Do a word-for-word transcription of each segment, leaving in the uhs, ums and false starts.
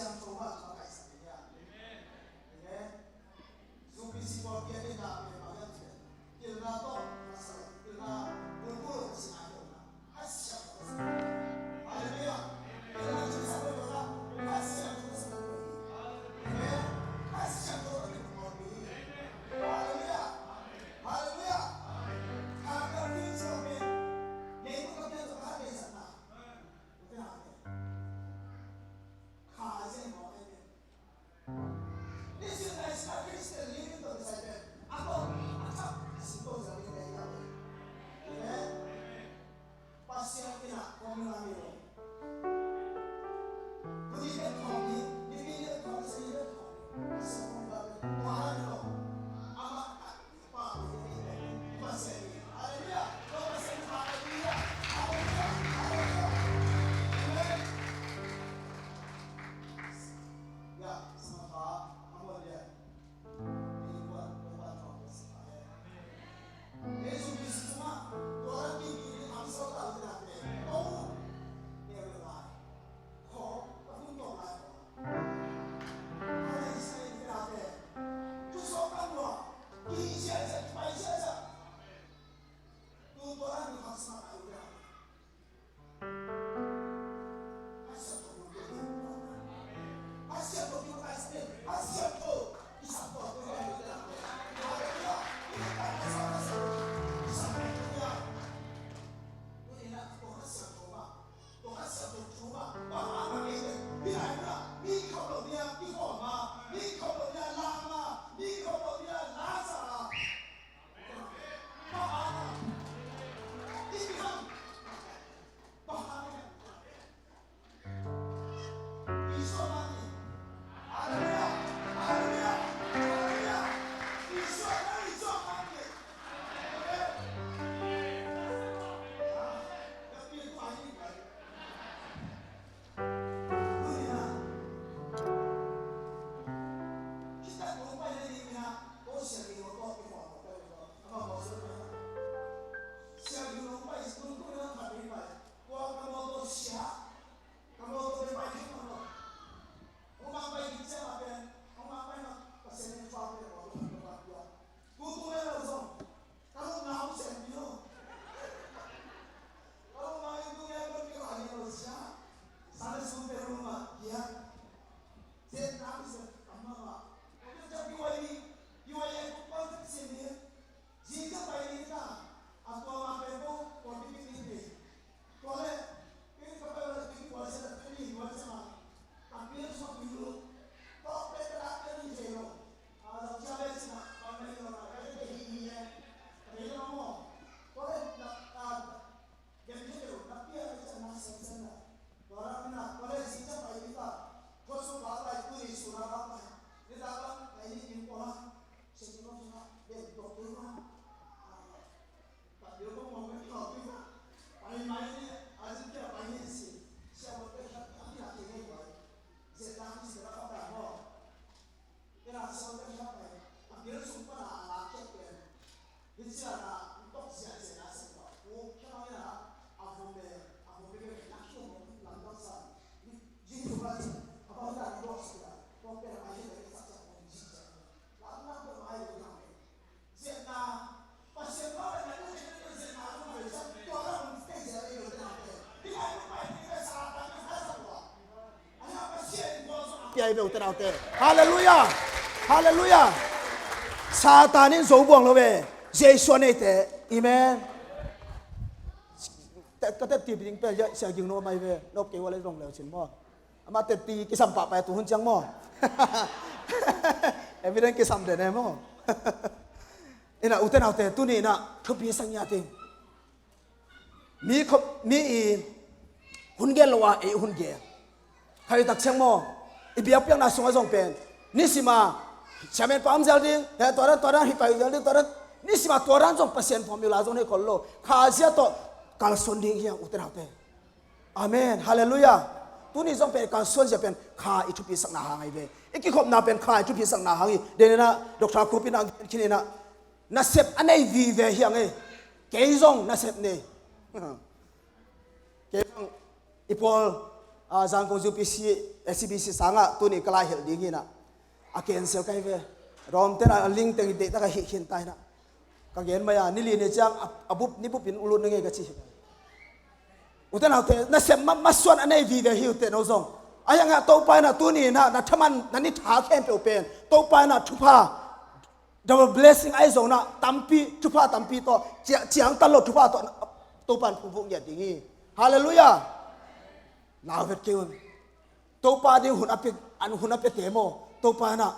Siangtho mah makaihsak hi a. Amen. Zumbi sipuapi a deihna pen bang hiam cih leh pilna tawh masa lo, pilna bulpul lo a si nai lo na. Kha Siangtho a sa. Halleluiah. Pilna cih sa lo na. Kha Siangtho a sa lo. Amen. Kha Siangtho a sa lo. Halleluiah. Halleluiah. Kha ka pilna cih lo pen. Nei ko ka pilna cih lo kha deihsakna. Kha a zen mawk ahi pen. Nisim naisim a Khristian living tawh kisai pen a tawh a thak a sim tawh zang ding ahi pen. Amen. Pasian in a formula hi lo. Tuni pen khawm hi, nipi ni pen khawm, sani pen khawm hi. Pasian formula pen tua hi lo. Amah Tutu le lo zong ka lungna hong siampi lo. Ka lungna in tu le lo ki la hi lo sia. Sunday school te room ah kiat. Zen na mi zen kam ma ma. Ko te jam yuai ni, yuai ai ko pa te sin ni. Zi ka pai ni ta. A tua ma pe ko ko ti ni ni. Tua leh, kei ka pai ua leh kei kua sia, kei ni kua sia ma. Ka pia suak pia lu. Tua pia ka dak kei ni kei lo. A, zang sia leh sia, bang mei lo na, kei kei hi hi leh. Kei lo mo. Tua leh, na, a, gen kei lo, na pia kei sia na sen sen na. Tua leh, na, tua leh zi sia pai ni ta. Tua su ba pai, tu ni su na ba pai. Ni ta ba, pai ni ni ko la. Sen ni ko su na, ben tok tu na. A, Pia hi ve u te nau te. Halleluiah. Halleluiah. Satan in zo buang lo ve. Jesu a neite. Amen. Ka tep ti ding pe sia ging no mai ve. Nop kei ua le zong leu cin maw. Amah tep ti kisam pahpah tu hun ciang maw. Evident kisam den e maw. Ina u te nau te tuni ina thupi sang ya ting. Mi khop mi i hun gen lo a ei hun gen. Khai tak ciang maw. I biakpiakna sungah zong pen nisima siamen pa om zel ding. He tua dan tua dan hi pai zel ding tua dan. Nisima tua dan zong Pasian formula zong nei khol lo. Kha zia tawh kalsuan ding hi a u te nau te. Amen. Halleluiah. Tuni zong pen kalsuan zia pen kha i thupi sakna hang ahi ve. I kikhopna pen kha i thupi sakna hang hi. Denina Doctor Khup in a gen khin ina nasep a nei vive hi ang e. Kei zong nasep nei. Kei zong i pawl A, Zangkong U P C, S C B C sangah tuni ka lai hilh ding hi inah, a cancel ka hi ve. Rom ten a link teng i deihtak a hih khin ta inah, ka gen mai a, ni li ni ciang a, a bup ni bupin ulut na ngei ka ci hi. Ute naute, nasem ma, masuan a nei vive hi ute no zong. A hiangah Topa inah tuni inah na thaman na ni tha khempeuh pen Topa inah thupha, double blessing ahi zong inah tampi, thupha tampi tawh, cia-, ciangtan lo thupha tawh Topa in phungvuh ngiat ding hi. Halleluiah. Lau vet kei un. Topa ding hun a pia, an hun a piate maw, Topa inah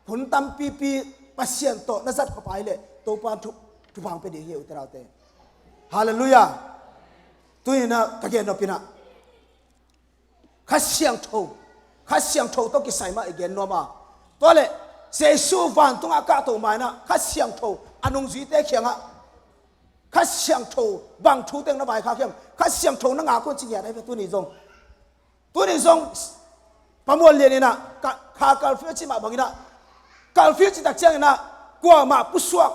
hun tampipi Pasian tawh na zat khop ai leh Topa in thu, thupha hong pia ding hi ute naute. Halleluiah. Tuni inah ka gen nop inah Kha Siangtho, Kha Siangtho tawh kisai mah i gen nuam a. Tua leh Jesu vantungah kahto ma inah Kha Siangtho a nungzuite kiangah Kha Siangtho bang thu teng na vaikhak hiam? Kha Siangtho na ngak un ci ngiat ahi ve tuni zong. Tuni zong Pa Mual Lian inah ka, kha kalfil ci mah bang inah, kalfil ci tak ciang inah kuamah pusuak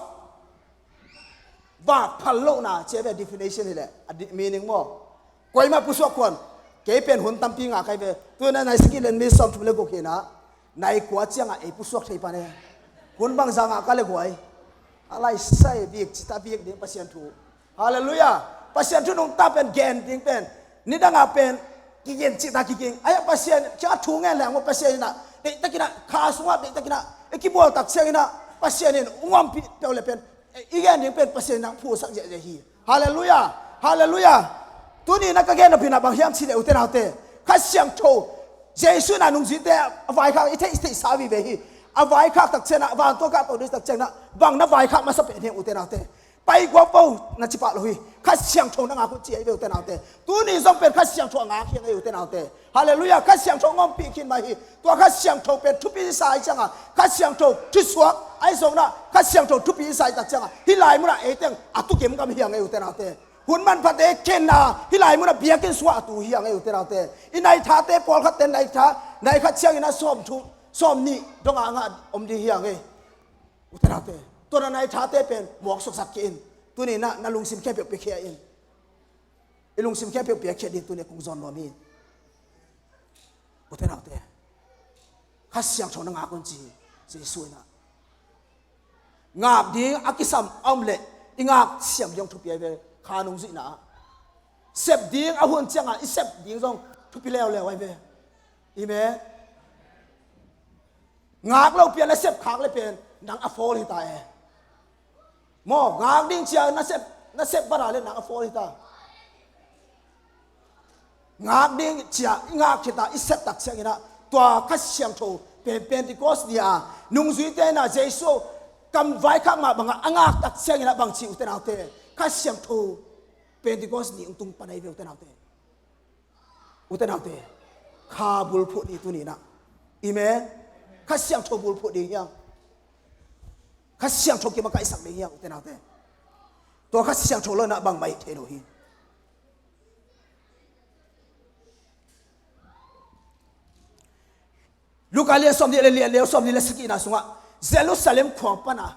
vak phal lohna ci a ve, definition hi leh a di-, meaning maw. Kuamah pusuak khuan, kei pen hun tampi ngak ahi ve. Tu inah nai sagih le minit sawmthum le guk hi inah, nai kua ciangah ei pusuak thei pan e. Hun bangzah ngak ka le guai. A lai sai bik, cita bik ding Pasian thu. Halleluiah. Pasian thu nungta pen gen ding pen, nidangah pen kigen cita kigen. Ahi a Pasian kiangah thu ngen leng maw, Pasian inah deihtak inah, kha sungah deihtak inah i kibual tak ciang inah Pasian in hong ompih peuh le pen, i gen ding pen Pasian inah phusak ziahziah hi. Halleluiah. Halleluiah. Tuni inah ka gen nop inah bang hiam cih leh ute naute, Kha Siangtho, Jesu inah nungzuite a vaikhak i theih, i theihsa vive hi. A vaikhak tak ciang inah, vantung kahto ding tak ciang inah bang na vaikhak masa pen hiam ute naute? Pai guap vo na ci pah lo hi. Kha Siangtho na ngak un ci ahi ve ute naute. Tuni zong pen Kha Siangtho a ngak hi ing ei ute naute. Halleluiah. Kha Siangtho hong ompih khin mah hi. Tua Kha Siangtho pen thupi i sa i ciangah, Kha Siangtho thusuak ahi zong inah Kha Siangtho thupi i sa i tak ciangah hih lai munah ei teng a tu gemgam hi ing ei ute naute. Hun manphat ei khenna hih lai munah biakinn sungah a tu hi ing ei ute naute. I nai thate pawlkhat ten nai tha, nai khat ciang inah sawmthum, sawmnih dongah a ngah om ding hi ing ei. Ute naute, tua na nai thate pen mawk suksak kei in. Tuni inah na lungsim khempeuh piakhia in. I lungsim khempeuh piakhia ding tuni kong zawn nuam hi. Ute naute, Kha Siangtho na ngak un ci hi. Jesu inah ngak ding a kisam a om leh i ngak siam ding thupi ahi ve. Kha nungzuihna ah sep ding a hun ciangah i sep ding zong thupi leuleu ahi ve. Amen. Ngak lo pian na sep khak le pen nang a fawl hi ta e. Maw, ngak ding cia na sep, na sep bana le nang a fawl hi ta. Ngak ding cia i ngak khit a i sep tak ciang inah tua Kha Siangtho pen Pentecost ni a nungzuite inah Jesu kam vaikhak mah bangah a ngak tak ciang inah bang ci ute naute? Kha Siangtho Pentecost ni hong tung pan ahi ve ute naute. Ute naute, kha bulphuh ni tuni inah. Amen. Kha Siangtho bulphuh ding hi ing. Kha Siangtho kimakaihsak ding hi ing ute naute. Tua Kha Siangtho lo inah bangmah i thei lo hi. Luka lian sawmnih le lian, lian sawmnih le sagihna sungah Jerusalem khua pana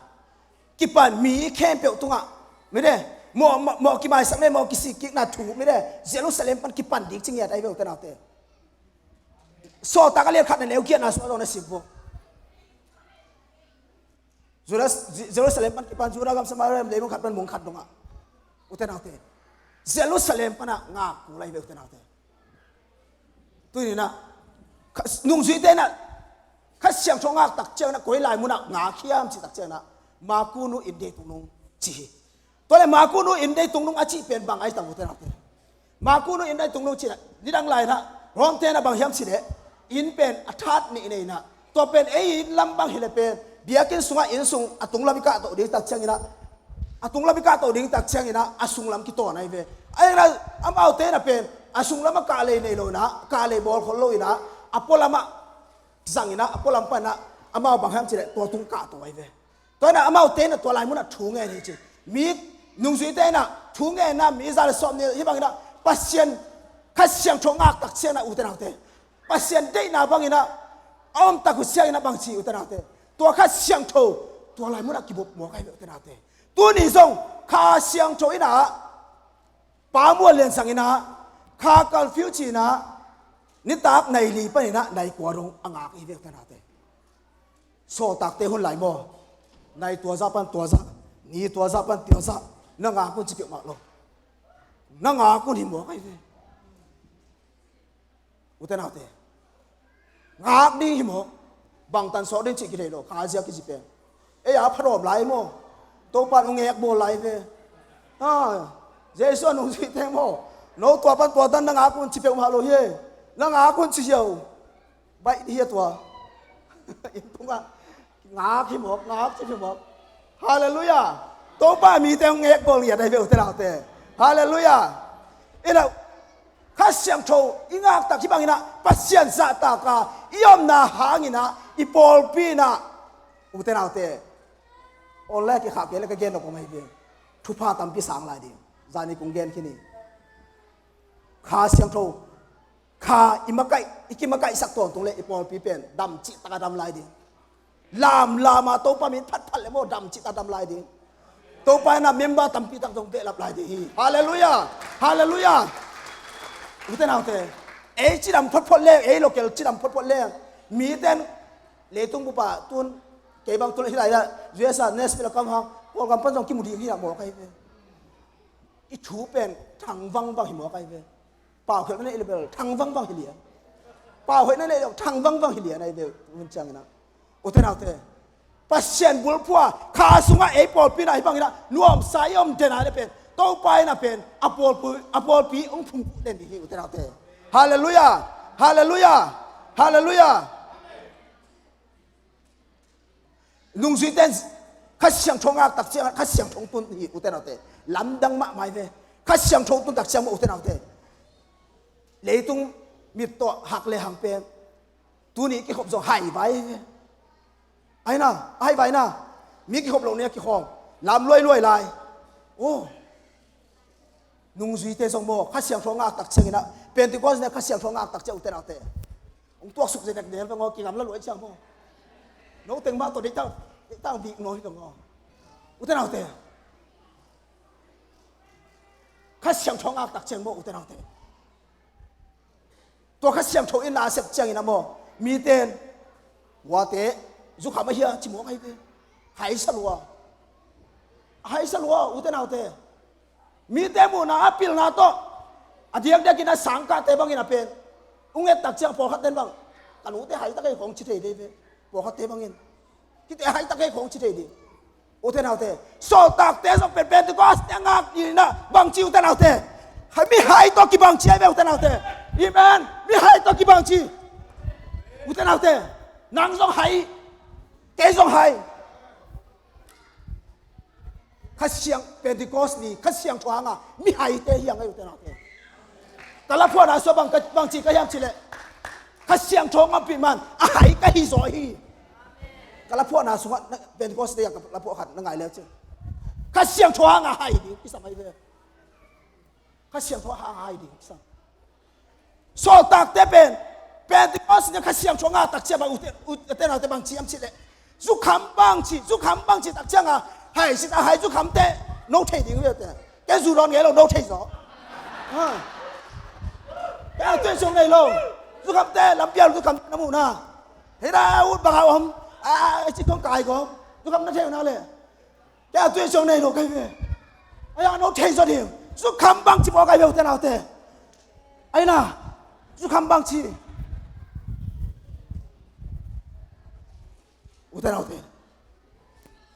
kipan mi khempeuh tungah, mite, mawh, mawh, mawh kimaisak le mawh kisikkikna thu, mite, Jerusalem pan kipan ding ci ngiat ahi ve ute naute. Sawltak a lian khatna, neu giatna sungah zong na sim vo. Judas, Jerusalem pan kipan, Judah gam, Samaria gam, leitung khat pan mung khat dongah, ute naute, Jerusalem panah ngak kul ahi ve ute naute. Tuni inah nungzuite inah Kha Siangtho ngak tak ciang inah koi lai munah ngak hiam cih tak ciang inah Maku nu inn deitung nung ci hi. Tua leh Maku nu inn deitung nung a cih pen bang ahi tam ute naute? Maku nu inn deitung nung cih inah nidang lai inah Rom te inah bang hiam cih leh inn pen a that nih nei inah, tua pen ei inn lam bang hi leh pen biakinn sungah inn sung a tunglam i kahtoh ding tak ciang inah, a tunglam i kahtoh ding tak ciang inah a sunglam kitawn ahi ve. Ahi inah amaute inah pen a sunglam a kahlei nei lo inah, kahlei bawl khol lo inah, a pualamah zang inah, a pualam pan inah amau bang hiam cih leh tua tung kahtoh ahi ve. Tua inah amaute inah tua lai munah thu ngen hi ci. Mi nungzuite inah thu ngen inah mi za le sawmnih hih bang inah Pasian Kha Siangtho ngak tak ciang inah ute naute, Pasian deihna bang inah a om tak uh ciang inah bang ci ute naute? Tua Kha Siangtho tua lai munah kibup mawk ahi ve ute naute. Tuni zong Kha Siangtho inah Pa Mual Lian sang inah, kha kalfiu ci inah, Nitak nai li panin ah nai kua dong a ngak hi ve ute naute. Sawltakte hun lai maw, nai tuazah pan tuazah, ni tuazah pan tuazah, na ngak un ci peuhmah lo. Na ngak un hi mawk ahi ve. Ute naute, ngak ding hi mawk. Bangtan sawt ding cih kithei lo, kha zia kici pen. Ei a phadawm lai maw, Topa in hong ngek bawl lai ve. Ha, Jesu a nungzuite maw, no tua pan tua dan na ngak un ci peuhmah lo hi. Na ngak un ci ziau. Baih dih hi a tua. Inn tungah ngak hi mawk, ngak ci hi mawk. Halleluiah. Topa mite hong ngek bawl ngiat ahi ve ute naute. Halleluiah. Inah Kha Siangtho i ngaktak hi bangin ah Pasian zahtak a i omna hangin ah i pawlpi in ah ute naute, online kikhah kei le ka gen lo kong ahi ve. Thupha tampi sang lai ding. Zani kong gen khin hi. Kha Siangtho, kha i makaih, i kimakaihsak tawntung le i pawlpi pen dam cihtak a dam lai ding. Lam lam a Topa min phatphat le maw, dam cihtak a dam lai ding. Topa in ah member tampi tak dong behlap lai ding hi. Halleluiah. Halleluiah. Ute naute, ei cidam photphot le, ei local cidam photphot le, miten leitung bup ah tun kei bang tun hi lai la, U S A Nashville a kam hang, Kawlgam pan zong kimu ding hi a mawk ahi ve. I thu pen thang vangvang hi mawk ahi ve. Paukhialhna nei le bel thang vangvang hi lian. Paukhialhna nei le thang vangvang hi lian ahi ve. Hun ciangin ah ute naute, Pasian bulphuh a kha sungah ei pawlpi in ah hi bangin ah nuamsa i om den a le pen Topa in ah pen a pawlpi, a pawlpi hong phungkuh den ding hi ute naute. Halleluiah. Halleluiah. Halleluiah. Nungzuite in Kha Siangtho ngaktak ciangah Kha Siangtho tun hi ute naute. Lamdang mahmah hi ve. Kha Siangtho tuntak ciang maw ute naute, leitung mit tawh hak le hang pen tuni kikhop zong haivai hi ve. Aina, a haivai na. Mi kikhop lo ni a kikhawm. Lam luailuai lai. Oh. Nungzuite zong maw, Kha Siangtho ngaktak ciangin ah, Pentecost ni a Kha Siangtho ngaktak ciang ute naute, hong tuaksuk zen ek del veng aw, kingam la luai ciang maw. No teng mah tawh deihtak, deihtak bik nawn hi veng aw. Ute naute, Kha Siangtho ngaktak ciang maw ute naute, tua Kha Siangtho in na a sep ciangin ah maw, miten, uate, zukham a hia ci mawk ahi ve. Haisa lua. Haisa lua ute naute. Mite muhna a pilna tawh a diakdiakin a sangkahte bangin a pen, hong ettak ciang pawlkhatte in bang, ka nute haitak ei khawng ci thei dei ve. Pawlkhatte bangin kite haitak ei khawng ci thei ding. Ute naute, sawltakte zong pen Pentecost te a ngak ni na bangci ute naute, hai, mihai tawh kibangci ahi ve ute naute. Amen. Mihai tawh kibangci. Ute naute, nang zong hai, kei zong hai. Kha Siang, Pentecost ni Kha Siangtho hanga mihaite hi a ngai ute naute. Ka laphuahna sua bang, bangci ka hiam cileh, Kha Siangtho ngampih man a hai ka hi zaw hi. Ka laphuahna sungah Pentecost te a ka laphuah khat na ngai leu cin, Kha Siangtho hanga hai ding kisam ahi ve. Kha Siangtho a hai ding kisam. Sawltakte pen Pentecost ni a Kha Siangtho ngaktak ciang bang ute, ute naute bangci hiam cileh, zukham bangci, zukham bangci tak cianga hai sit a hai zukhamte no thei ding uh hi ute. Kei zu dawn ngei lo, no thei zaw. Ha. Kei a tuai siang nei lo. Zukhamte lampial zukhamte na muhna, hei da ut bang a om. A, a ci kong kai kong zukham na thei uh na le. Kei a tuai siang nei lo kai ve. Ai a no thei zaw ding. Zukham bangci baw kai ve ute naute. Aina, zukham bangci. Ute naute,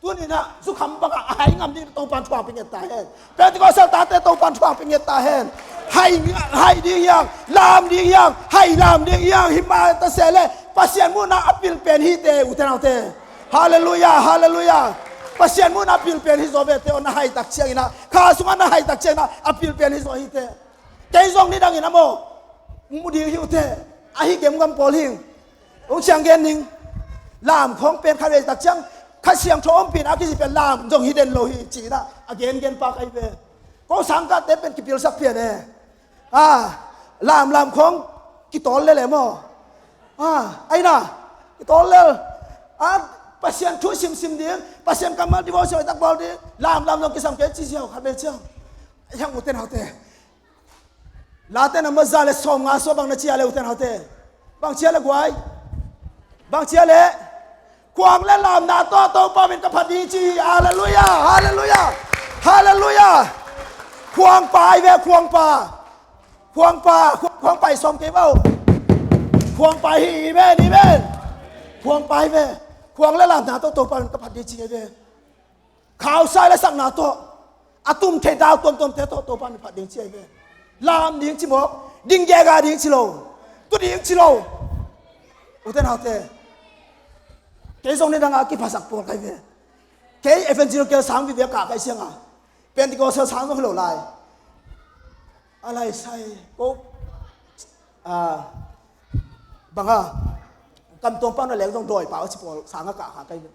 tuni na zukham bangah a hai ngam ding Topan thuak ping et ta hen. Pentecost sawltakte Topan thuak ping et ta hen. Hai, hai ding hiang, lam ding hiang, hai lam ding hiang, himah ta seh le Pasian muhna a pil pen hite ute naute. Halleluiah, halleluiah. Pasian muhna a pil pen hi zaw vete aw, na haitak ciangin ah, kha sungah na haitak ciangin ah a pil pen hi zaw hite. Kei zong nidangin a maw, mu ding hi ute. Ahi kemkam pawl hing. Hong ciang gen ning. Lam khawng pen kha vei tak ciang Kha Siangtho ompihna a kici pen lam zong hi den lo hi ci-in ah a gengen pak ahi ve. Ko sangkahte pen kipilsak pian e. A, lam lam khawng kitawl lel e maw. A, aina, kitawl lel. A, Pasian thu simsim ding, Pasian kammal devotion tak bawl ding, lam lam zong kisam kei ci ziau khat vei ciang. Hiang ute naute, Late na maza le sawm nga sua bang na cia le ute naute. Bang cia le guai. Bang cia le. Khuang le lamna tawh Topa min ka phat ding ci. Halleluia. Halleluia. Halleluia. Khuangpa ai ve khuangpa. Khuangpa, khuang, khuangpa i sawm kei bau. Khuangpa hi, amen, amen. Khuangpa ai ve. Khuang le lamna tawh Topa min ka phat ding ci ai ve. Khausai le sakna tawh a tum thei dau tuamtuamte tawh Topa min phat ding ci ai ve. Lam ding ci mawk, ding gega ding ci lo, tu ding ci lo. Ute naute, kei zong ni danga kiphasak pawl kai ve. Kei evangelical sang vive kah kai sianga Pentecostal sang zong hi lo lai. A lai sai ko a banga kam tuam pau na leng zong dawi pau a ci pawl sanga kah kha kai ve.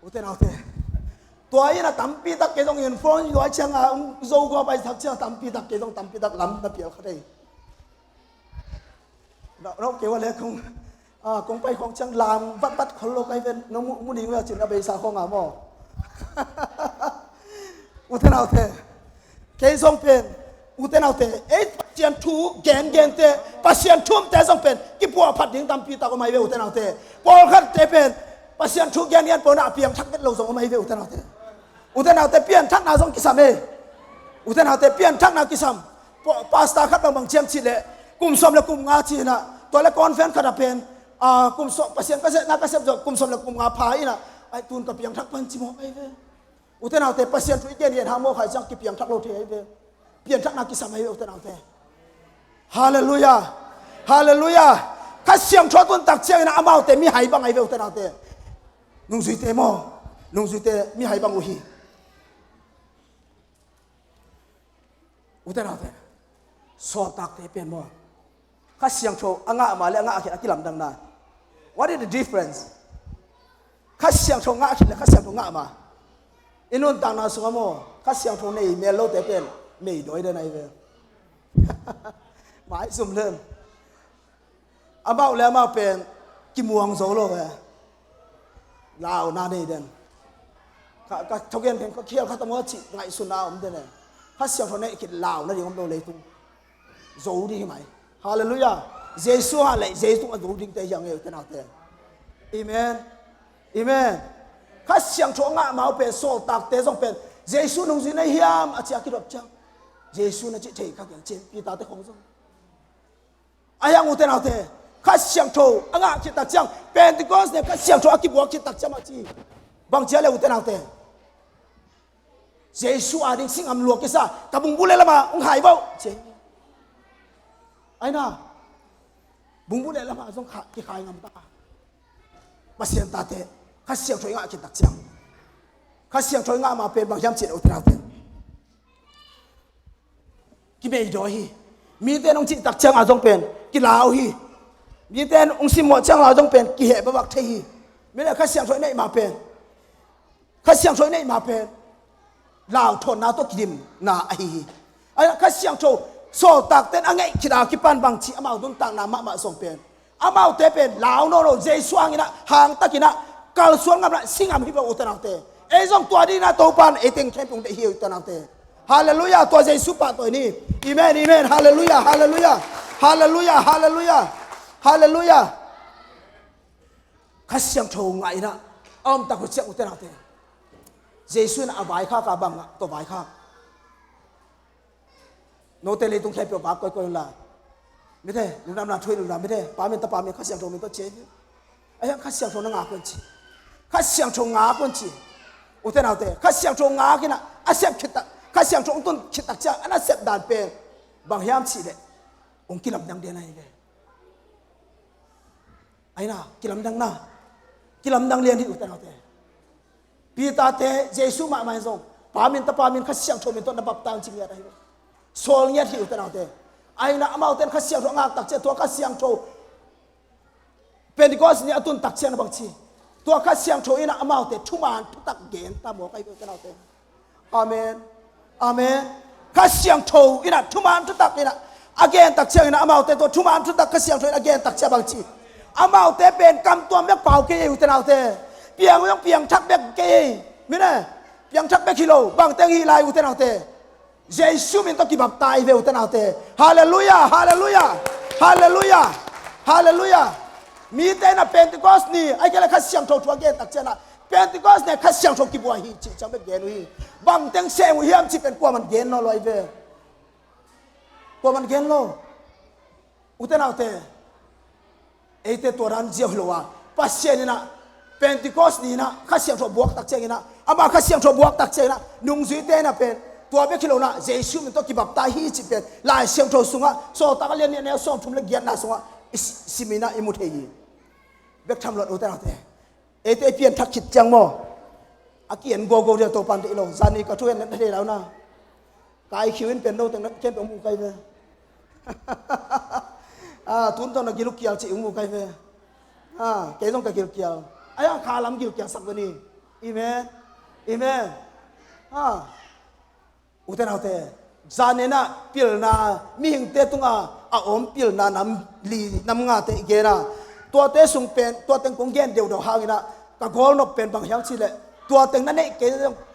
Ute naute, tua ina tampi tak kei zong in phone dawi cianga um zo gua pai thak cianga tampi tak kei zong tampi tak lam na pial kha thei. No, no, kei wa le kong, ah, kong pai khong ciang lam vat vat khol lo kai ven, no mu, mu ding ve cin a beisa khong a maw. Ute naute, kei zong pen, ute naute, ei Pasian thu gen gente, Pasian thumte zong pen kipuah phat ding tampi tak om ai ve ute naute. Pawlkhatte pen Pasian thu gen gen pawna a piangthak vet lo zong om ai ve ute naute. Ute naute pianthakna zong kisam e. Ute naute pianthakna kisam. Pa-, pastor khat bangbang ciam cih leh kum sawm le kum nga cih inah tua le conference khat a pen, ah, kum sawm Pasian ka sehna ka sep zawh kum sawm le kum nga pha inah ai tun ka piangthak pan ci mawk ai ve. Ute naute Pasian thu i gen i en hang mawk hai ciang kipiangthak lo thei ai ve. Pianthakna kisam ai ve ute naute. Halleluia. Halleluia. Kha Siangtho a tun tak ciang inah amaute mihai bang ai ve ute naute. Nungzuite maw? Nungzuite mihai bang uh hi. Ute naute, sawltakte pen maw? Kha Siangtho a ngah ma le a ngah khit a kilamdangna. What is the difference? Kha Siangtho ngah khit le Kha Siangtho ngah ma. I nuntakna sungah maw, Kha Siangtho nei mel lote pen meidawi den ai ve. Maizum lem. Amau le amau pen kimuang zo lo ve. Launa nei den. Ka, ka thogen pen ka khial khat a maw cih ngaihsutna om den e. Kha Siangtho neih khit launa ding om lo leitung. Zo ding hi mai. Halleluia. Jesu hang leh Jesu a zo dingte hi a ngei ute naute. Amen. Amen. Kha Siangtho a ngah mau pen sawltakte zong pen Jesu nungzui na hiam a ci a kidop ciang Jesu na cih thei kha keng ci Peter te khong zong. A hiang ute naute, Kha Siangtho a ngah khit tak ciang, Pentecost ne Kha Siangtho a kibuak khit tak ciang a ci. Bang cia le ute naute, Jesu a ding singam lua kisa, ka bungbuleh lama hong khai vau ci. Aina, bungbuleh lama zong kha, kikhai ngam ta. Pasian tate Kha Siangtho i ngah khit tak ciang, Kha Siangtho i ngah ma pen bang hiam ci le ute naute, kimeidawi hi. Mite in hong cih tak cianga zong pen kilau hi. Mite in hong simmawh cianga zong pen kiheh babak thei hi. Mite Kha Siangtho i neih ma pen, Kha Siangtho i neih ma pen lauthawnna tawh kidimna ahi hi. Ahi Kha Siangtho sawltakte in a ngeih khit a kipan bangci amau nuntakna mahmah zong pen Amaute pen lau nawn lo, Jesu hanginah hangtakinah kalsuan ngamlah si ngam hi ve ute naute. Ei zong tua dinginah Topa in ei teng khempeuh deih hi ute naute. Halleluia, tua Jesu pahtawi ni. Amen, amen, halleluia, halleluia, halleluia, halleluia, halleluia. Kha Siangtho ngah inah a omtak uh ciang ute naute, Jesu inah a vaikhak a bangah tua vaikhak. Note leitung khempeuh vak koikoi unla. Mite, lungdamna thu in unla, mite, Pa min, Tapa min, Kha Siangtho min tawh ci hi. A hiang Kha Siangtho na ngak un ci. Kha Siangtho ngak un ci. Ute naute, Kha Siangtho ngak inah a sep khit tak, Kha Siangtho hong tun khit tak ciang a na sep dan pen bang hiam cih leh hong kilamdang den ahi ve. Aina, kilamdang na. Kilamdang lian hi ute naute. Peter te, Jesu mahmah in zong, Pa min, Tapa min, Kha Siangtho min tawh na baptang ci ngiat ahi ve. Sawl ngiat hi ute naute. Aina amaute in Kha Siangtho a ngak tak ciang, tua Kha Siangtho Pentecost ni a tun tak ciang na bang ci. Tua Kha Siangtho inah amaute thuman thutak gen ta mawk ahi ve ute naute. Amen. Amen. Kha Siangtho inah thuman thutak inah a gen tak ciang inah amaute tua thuman thutak Kha Siangtho inah a gen tak ciang bang ci. Amaute pen kamtuam bek pau kei ei ute naute. Piang zong piangthak bek kei ei. Mine, piangthak bek hi lo. Bangteng hi lai ute naute. Jesu min tawh kibaptai ve, ute naute. Halleluiah, halleluiah, halleluiah, halleluiah. Mite in ah Pentecost ni, ahih kei leh Kha Siangtho thu a gen tak ciangin ah Pentecost ni Kha Siangtho kibuak hi cih ciang bek gen uh hi. Bang teng sem uh hiam cih pen kuaman gen nawn lo ahi ve. Kuaman gen lo. Ute naute, eite tua dan ziau hi lo a, Pasian in ah Pentecost ni in ah Kha Siangtho buak tak ciangin ah, amah Kha Siangtho buak tak ciangin ah, nungzuite in ah pen tua bek hi lo in ah Jesu min tawh kibaptai hi cih pen Lai Siangtho sungah, Sawltak a lian nih a neu sawmthum le giatna sungah i si-, sim in ah i mu thei hi. Bek tham lo, ute naute. Eite i pianthak khit ciang maw, a ki-en gogo ding a, Topa'n deih lo. Zan ni ka thu en na thei lo na. Ka I Q in pen no teng na khempeuh mu kai ve. Ah, tun tawh na gilkial cih mu kai ve. Ah, kei zong ka gilkial. Ai, a kha lam gilkial sak ve ni. Amen. Amen. Ah. Ute naute, zan ni in ah pilna, mihingte tungah a om pilna nam li nam ngate i gen a, tuate sung pen, tua teng kong gen deuhdeuh hangin ah ka gawlnop pen bang hiam cih leh, tua teng na neih kei,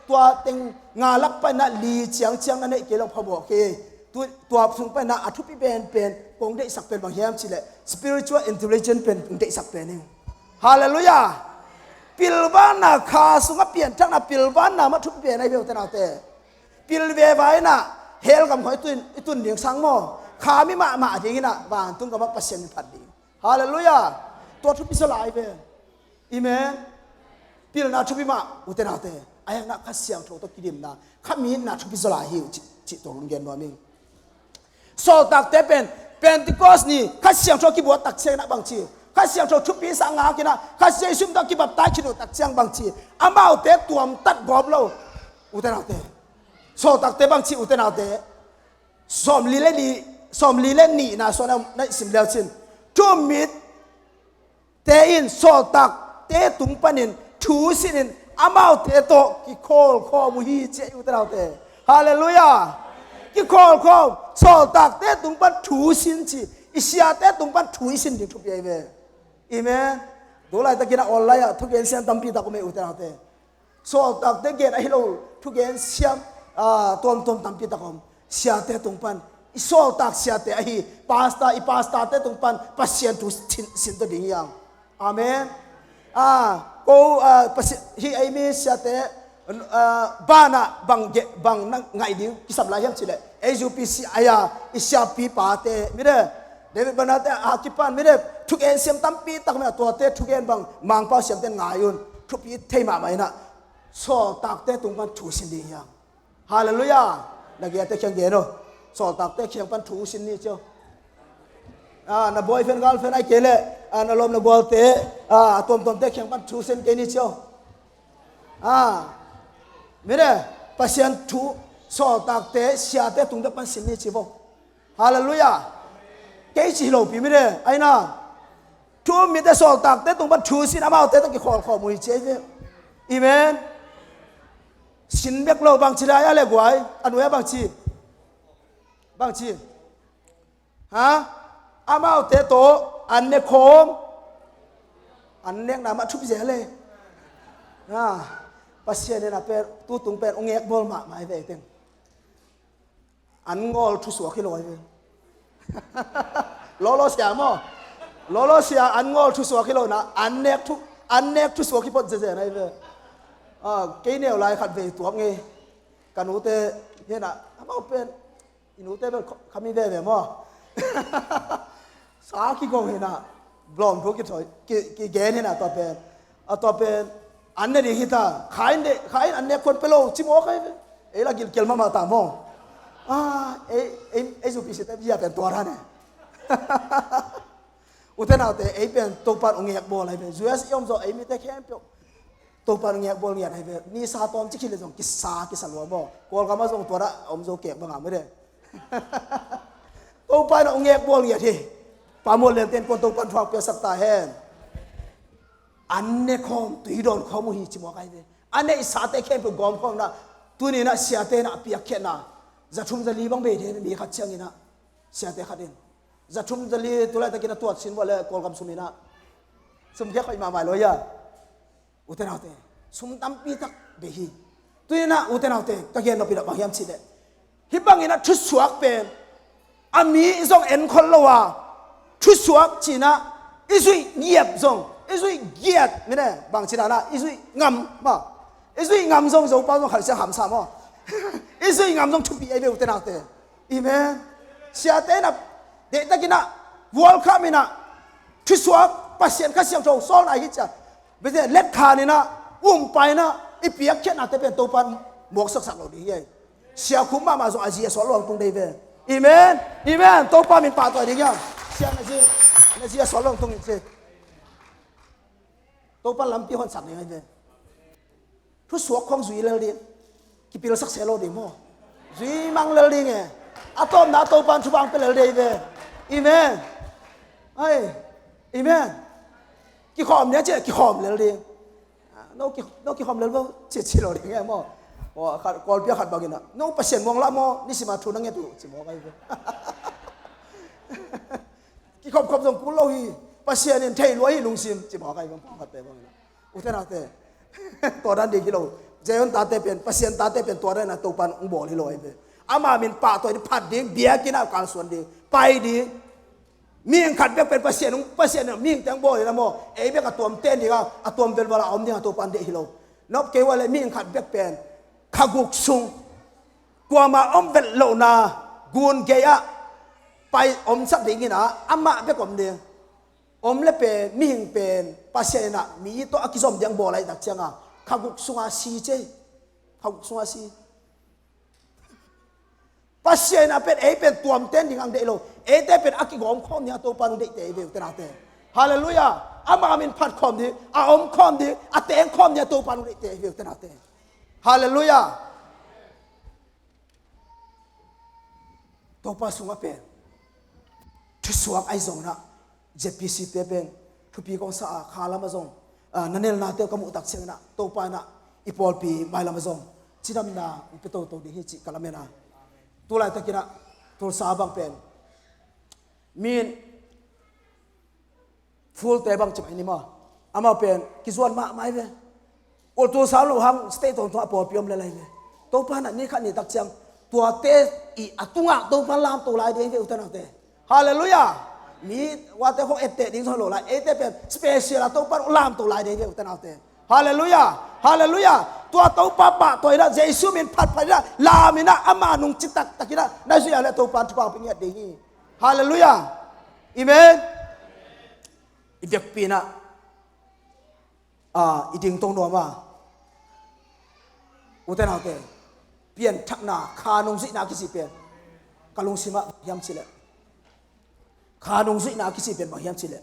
tua teng nga lak pan in ah li ciangciang na neih kei lo phamawh kei. Tu-, tua sung pan in ah a thupi penpen kong deihsak pen bang hiam cih leh, spiritual intelligence pen kong deihsak pen hi. Halleluiah. Pilvanna, kha sungah pianthakna, pilvanna mah thupi pen ahi ve, ute naute. Pil veva in ah hell gam khawng i tun, i tun ding sang maw, kha mi mahmah ding in ah vantung gam ah Pasian min phat ding. Halleluiah. Tua thupi zaw lai ve. Amen. Pilna thupi mah, ute naute. Ahi hang in ah Kha Siangtho tawh kidimna, kha mi itna thupi zaw lai hi uh cih, cih tua kong gen nuam ing. Sawltakte pen Pentecost ni Kha Siangtho kibuak tak ciangin ah bang ci, Kha Siangtho thupi sa ngak in ah Kha Jesu min tawh kibaptai khit uh tak ciang bang ci, amaute tuamtat gawp lo, ute naute. Sawltakte bang ci, ute naute. Sawmli le li, sawmli le nihna sungah na sim leu cin, thumitte in sawltakte tung panin thu sin in amaute tawh kikhawlkhawm uh hi, ci hi, ute naute. Halleluiah. Kikhawlkhawm, sawltakte tung pan thu sin ci, i siate tung pan thu i sin ding thupi ahi ve. Amen. Tu laitakin ah online ah thugen siam tampi tak om hi, ute naute. Sawltakte gen ahi lo thugen siam, ah, tuamtuam tampi tak om. Siate tung pan, i sawltak siate ahi pastor, i pastorte tung pan Pasian thu sin, sin tawh ding hi hang. Amen. Ah, ko, ah, Pasian, hih ei mi siate, ah, banah bang ge-, bang na ngaih ding kisam lai hiam cih leh, A U P C ahi a, i siapi pate, mite, David Banner te a kipan, mite, thugen siam tampi tak om a, tuate thugen bang Mangpau siamte in ngai un, thupi thei mahmah in ah, sawltakte tung pan thu sin ding hi hang. Halleluiah. Na gei-ate kiang gen aw. Sawltakte kiang pan thu sin ni ci aw. Ah, na boyfriend, girlfriend ahih kei leh, ah, na lawm na gualte, ah, a tuamtuamte kiang pan thu sin kei ni ci aw. Ah, mite, Pasian thu, sawltakte, siate tung pan sin ni ci aw. Halleluiah. Kei ci hi lopi, mite, ahi na. Thumitte sawltakte tung pan thu sin, amaute tawh kikhawlkhawm uh hi, ci hi ve. Amen. Sin bek lo, bang ci lai a le guai, a nuai ah bang ci, bang ci. Ha? Amaute tawh an ne khawm. An nekna mah thupi zel e. Ha? Pasian in ah pen, tu tung pen ong ngekbawl mahmah hi ve teng. An ngawl thusuak hi lo ahi ve. Lolo sia maw? Lolo sia an ngawl thusuak hi lo na, an nek thu, an nek thusuak hi phot zezen ahi ve. Ah, kei neu lai khat vei tuak ngei. Ka nute hi na, amau pen, i nute pen kha mi veve maw? Sa kigong hi na, blom thu kithoih, ki, kigen hi na, tua pen. A tua pen, an ne ding hi ta, kha in de, kha in an nek khon pe lo, ci mawk ahi ve. Ei la gilkial mahmah ta maw. Ah, ei, ei, ei zu pi si te bia pen tua ra ne. Ute naute, ei pen Topa'n ong ngekbawl ahi ve. U S i om zaw ei mite khempeuh Topa'n ong ngekbawl ngiat ahi ve. Nisa tawm ci khit leh zong kisa, kisa lua maw. Kawlgam ah zong tua dah om zo kek bang a mite. Topa'n ong ngekbawl ngiat hi. Pa Mual Lian ten kuan Topa'n thuak piaksak ta hen. An ne khawm, tui dawn khawm uh hi ci mawk ahi ve. A neihsate khempeuh gawm khawm na, tuni in ah siate in ah a piakkhiatna za thum za li bang bei thei mi khat ciangin ah, siate khat in za thum za li tu laitakin a tuat sin vua le Kawlgam sum in ah, sum khek khoih mahmah lo ia. Ute naute, sum tampi tak bei hi. Tuni in ah ute naute, ka gen nop in ah bang hiam cih leh, Hih bangin a thusuak pen a mi zong enkhol lo a, thusuak cinah i zuih giat zong, i zuih giat mine bang cinah na i zuih ngam ma, i zuih ngam zong Zopa zong khalsiang hamsa maw? I zuih ngam zong thupi ei ve ute naute. Amen. Siate inah deihtakinah World Cup inah thusuak Pasian Kha Siangtho sawlna hi cia bete letkhan inah umpai inah i piakkhiatnate pen Topan mawksaksak lo ding hi ei. Sia khum mahmah zong a zi a suak luang tung dei ve. Amen. Amen. Topa min pahtawi ding hiam? Sia na zi, na zi a suak luang tung in ci. Topa lampi honsak ding ai ve. Thusuak khong zui lel ding. Kipilsak se lo ding maw? Zui mang lel ding e. A tawpna Topan thupha ang pe lel dei ve. Amen. Ai. Amen. Kikhawm nia ci kikhawm lel ding. No ki, no kikhawm lel bo ci ci lo ding e maw? Kawlpia khat bangin ah no Pasian muang lah maw, nisima thu na nget uh ci maw kai ve. Kikhopkhop zong kul lo hi. Pasian in thei lua hi lungsim ci maw kai ve maw khat pe bangin ah. Ute naute. Tua dan ding hi lo. Zion tate pen, Pasian tate pen tua dan a Topan ung bawl hi lo ai ve. Ama min pahtawi ding, phat ding, biakinn ah kalsuan ding, pai ding. Mihing khat bek pen Pasian ung, Pasian in mihing teng bawl hi na maw? Ei bek a tuam ten ding a, a tuam velval a om ding a Topan deih hi lo. Nop kei ua le mihing khat bek pen kha guk sung kuama om vet lohna gun gei ah pai omsak dingin ah amah bek om ding. Om le pen, mihing pen Pasian inah mi tawh a kizom diang bawl ahih tak cianga kha guk sunga si cei. Kha guk sunga si. Pasian inah pen ei pen tuamten ding ang deih lo. Eite pen a kigawm khawm ding a Topa nung deihte ei ve ute naute. Halleluiah. Ama min phat khawm ding, a om khawm ding, a teng khawm ding a Topa nung deihte ei ve ute naute. Halleluiah. Topa sungah pen thusuak ahi zong inah Z P C te pen thupi kong sa a kha lamah zong, ah, na nelnate uh ka muh tak ciang inah Topa inah i pawlpi mailamah zong cidamna hong pia toto ding hi cih ka lamen a. Tulaitakinah Tulsa bang pen min Full te bang ci mai ni maw? Amau pen kizuan mahmah hi ve. Ultu sau lo hang state tawngtawng a pawlpi om lel ahi ve. Topa nah ni khat ni tak ciang tuate i a tungah Topa lamto lai ding hi ve ute naute. Halleluiah. Mi uate khong etteh ding zong lo lai, eite pen special a Topa lamto lai ding hi ve ute naute. Halleluiah. Halleluiah. Tua Topa pahtawi inah Jesu min phatphat inah lam inah ama nung citak tak inah na zuih a le Topa thupha pia ngiat ding hi. Halleluiah. Amen. I biakpi inah, ah, i dingto nuam a, ute naute, pianthakna kha nungzuihna a kici pen ka lungsimah bang hiam cileh, kha nungzuihna a kici pen bang hiam cileh,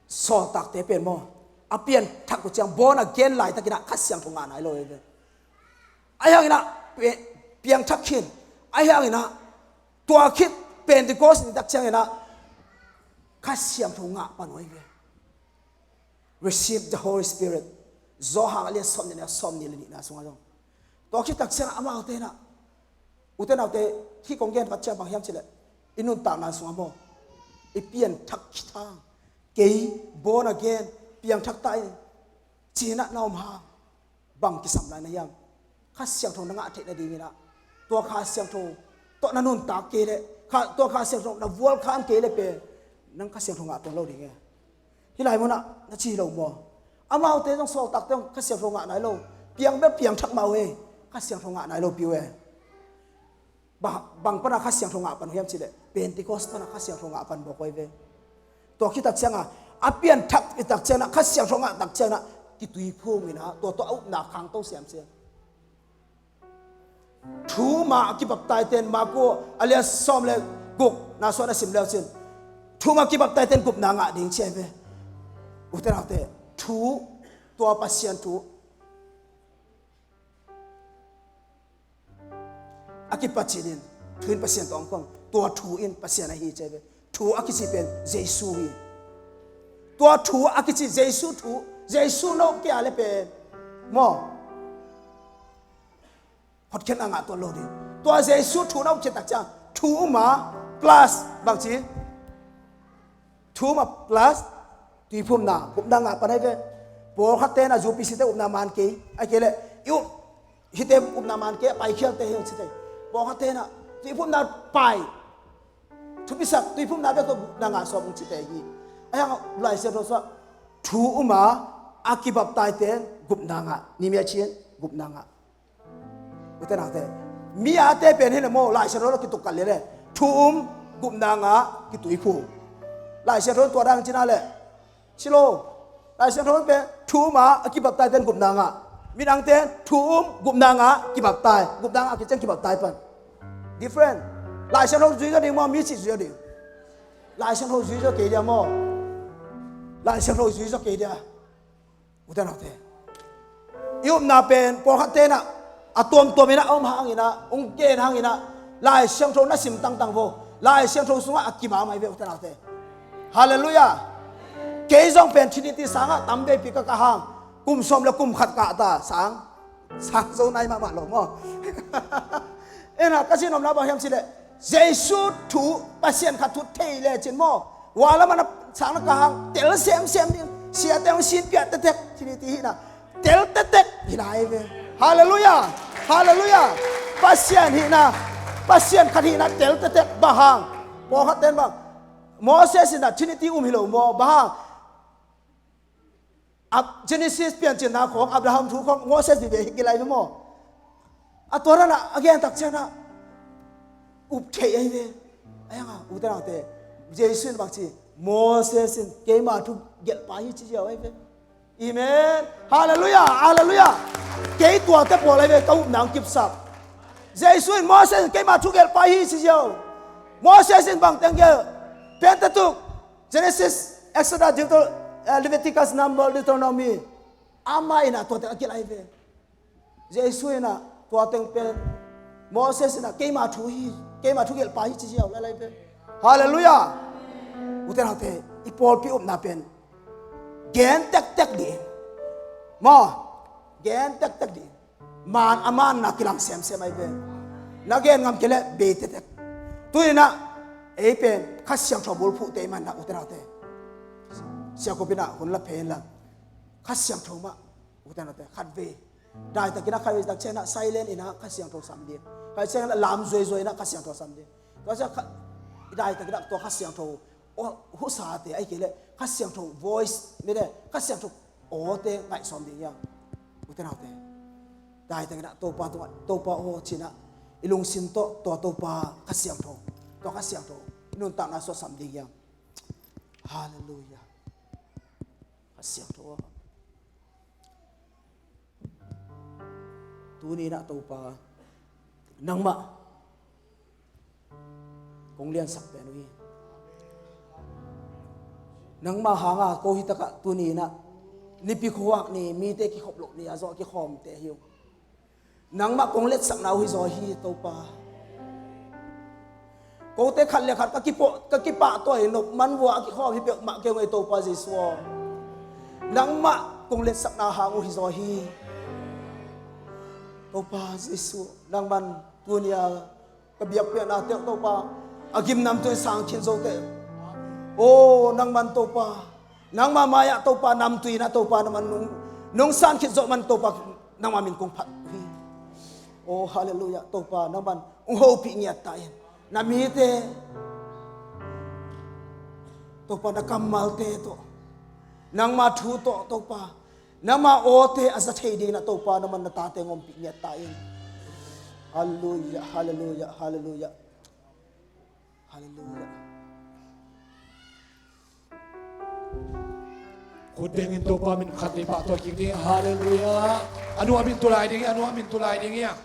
sawltakte pen maw, a pianthak uh ciang born again laitakinah Kha Siangtho ngah nai lo hi ve. Ahi hanginah pe-, piangthak khin, ahi hanginah tua khit Pentecost ni tak cianginah Kha Siangtho ngah pan uh hi ve. Receive the Holy Spirit. Johan a lian sawm nih le sawm nih le nihna sungah zong tua khit tak cianginah amaute inah, ute naute, hih kong gen vat ciang bang hiam cileh, i nuntakna sungah maw, i pianthak khit hang, kei born again, piangthak ta in, cinah na om hang bang kisam lai na hiam? Kha Siangtho na ngah theih nadinginah tua Kha Siangtho tawh na nuntak kei leh, kha, tua Kha Siangtho na vualkham kei leh pen nang Kha Siangtho ngah tuan lo ding e. Hih lai munah na ci hi lo maw? Amaute zong sawltakte zong Kha Siangtho ngah nai lo. Piang bel piangthak mah uh e, Kha Siangtho ngah nai lo pi uh e. Bang, bang pana Kha Siangtho ngah pan uh hiam cileh, Pentecost pana Kha Siangtho ngah pan bawk uh hi ve. Tua khit tak cianga a pianthak i tak ciangna Kha Siangtho ngah tak ciangna kituiphum inah tua tua a upna khangto siamsiam. Thu mah a kibaptaiten Marku a lian sawm le guk na suan a sim leu cin, thu mah a kibaptaiten gupna ngah ding ci ahi ve. Ute naute, thu, tua Pasian thu a kipacinin thu in Pasian tawh a om khong, tua thu in Pasian ahi ci ahi ve. Thu a kici pen Jesu hi. Tua thu a kici Jesu thu, Jesu no kia le pen maw, hotkhiatna ngah tuan lo ding. Tua Jesu thu na um khit tak ciang thu uma plus bangci, thu uma plus Tuiphumna gupna ngah pan ahi ve. Pawlkhat tenah U P C te upna man kei, a kei leh i up hite upna man kei, a paikhialte hi ung ci te. Pawlkhat tenah tuiphumna pai, thupisak tuiphumna bek tawh gupna ngah sawm ung ci te hi. A hiang Lai Siangtho sungah thu um a, a kibaptaite in gupna ngah, nimia chin gupna ngah. Ute naute, mi ate pen hi le maw, Lai Siangtho lo kituk kal le le, thu um, gupna ngah, kituiphum. Lai Siangtho tua dang cina le, si lo. Lai Siangtho pen thu um a, a kibaptaite in gupna ngah. Midangte thu um, gupna ngah, kibaptai, gupna ngah kiciang kibaptai pan. Different. Lai Siangtho zui zaw ding maw, mi cih zui zaw ding? Lai Siangtho zui zaw kei dia maw? Lai Siangtho zui zaw kei dia. Ute naute, i upna pen pawlkhat tenah a tuamtuam inah a om hanginah, ung ken hanginah, Lai Siangtho na sim tangtang vo. Lai Siangtho sungah a kima mai ve, ute naute. Halleluiah. Kei zong pen Trinity sangah tam veipi ka kah hang, kum sawm le kum khat kah ta sang, sang zo nai mahmah lo maw? Ena ka cih nopna bang hiam cih leh, Jesu thu, Pasian khat thu thei lecin maw, hua lamah na sang na kah hang tel semsem ding, siate hong sin piah tektek, Trinity hihna tel tektek hi lai ve. Halleluiah. Halleluiah. Pasian hihna, Pasian khat hihna tel tektek. Bang hang? Pawlkhat ten bang, Moses inah Trinity um hi lo maw? Bang hang? Ab-, Genesis Piancilna khawng, Abraham thu khawng, Moses vive hi kilai ve maw? A tua ranah a gen tak cianah up theih ahi ve. A hianga, ute naute, Jesu in bang ci, Moses in keima thu gelhpa hi ci ziau ahi ve. Amen. Halleluiah, halleluiah. Kei tuate pawl ahi ve, ka upna hong kipsak. Jesu in Moses in keima thu gelhpa hi ci ziau. Moses in bang teng gelh? Pentateuch, Genesis, Exodus, Deuter-, eh, Leviticus, Number, Deuteronomy. Amah inah tua teng a kilai ve. Jesu inah tua teng pen, Moses inah keima thu hi, keima thu gelhpa hi ci ziau lailai ve. Halleluiah. Ute naute, i pawlpi upna pen gen tektek ding maw? Gen tektek ding. Man a manna kilang semsem ahi ve. Na gen ngam kei leh bei tektek. Tuninah ei pen Kha Siangtho bulphuhte i manah, ute naute, siakupinah hun la phen la, Kha Siangtho mah, ute naute, khatvei, daitakinah khatvei tak cianah silent inah Kha Siangtho sam ding. Khat cianah lam zuaizuai inah Kha Siangtho sam ding. Tua ciah kha-, daitakinah tua Kha Siangtho aw, husate ahi kei leh Kha Siangtho voice, mite Kha Siangtho awte ngaihsawm ding hiam? Ute naute, daitakinah Topa tungah, Topa aw cinah i lungsim tawh tua Topa Kha Siangtho, tua Kha Siangtho i nuntakna suah sam ding hiam? Halleluiah. Kha Siangtho aw. Tuni inah Topa, nangmah kong liansak pen uh hi. Nangmah hanga ko hitakah tuni inah Nipi khuavak ni, mite kikhop loh ni a zawh kikhawmte hi uh. Nangmah kong letsakna uh hizaw hi, Topa. Kote khat le khat ka kipah, ka kipahtawi nop man vua a kikhawm hi peuhmah kei ung ei, Topa Jesu aw. Nangmah kong letsakna hang uh hizaw hi. Topa Jesu, nangman tunia ka biakpiakna teuh, Topa, a gimnamtui sang khin zo teh. O nangman Topa, nangma mai-ah Topa namtui inah Topa nangman nung, nung san khit zawh man Topa, nangma min kong phat uh hi. O halleluiah. Topa nangman hong hopih ngiat ta in, na mite Topa, na kammalte tawh, nangma thu tawh Topa, nangma awte a za thei dingin a Topa nangman na tate hong ompih ngiat ta in. Halleluiah, halleluiah, halleluiah. Halleluiah. Khut bengin Topa min khat vei pahtawi kik ding. Halleluiah. A nuam in tulai ding hi, a nuam in tulai ding hi.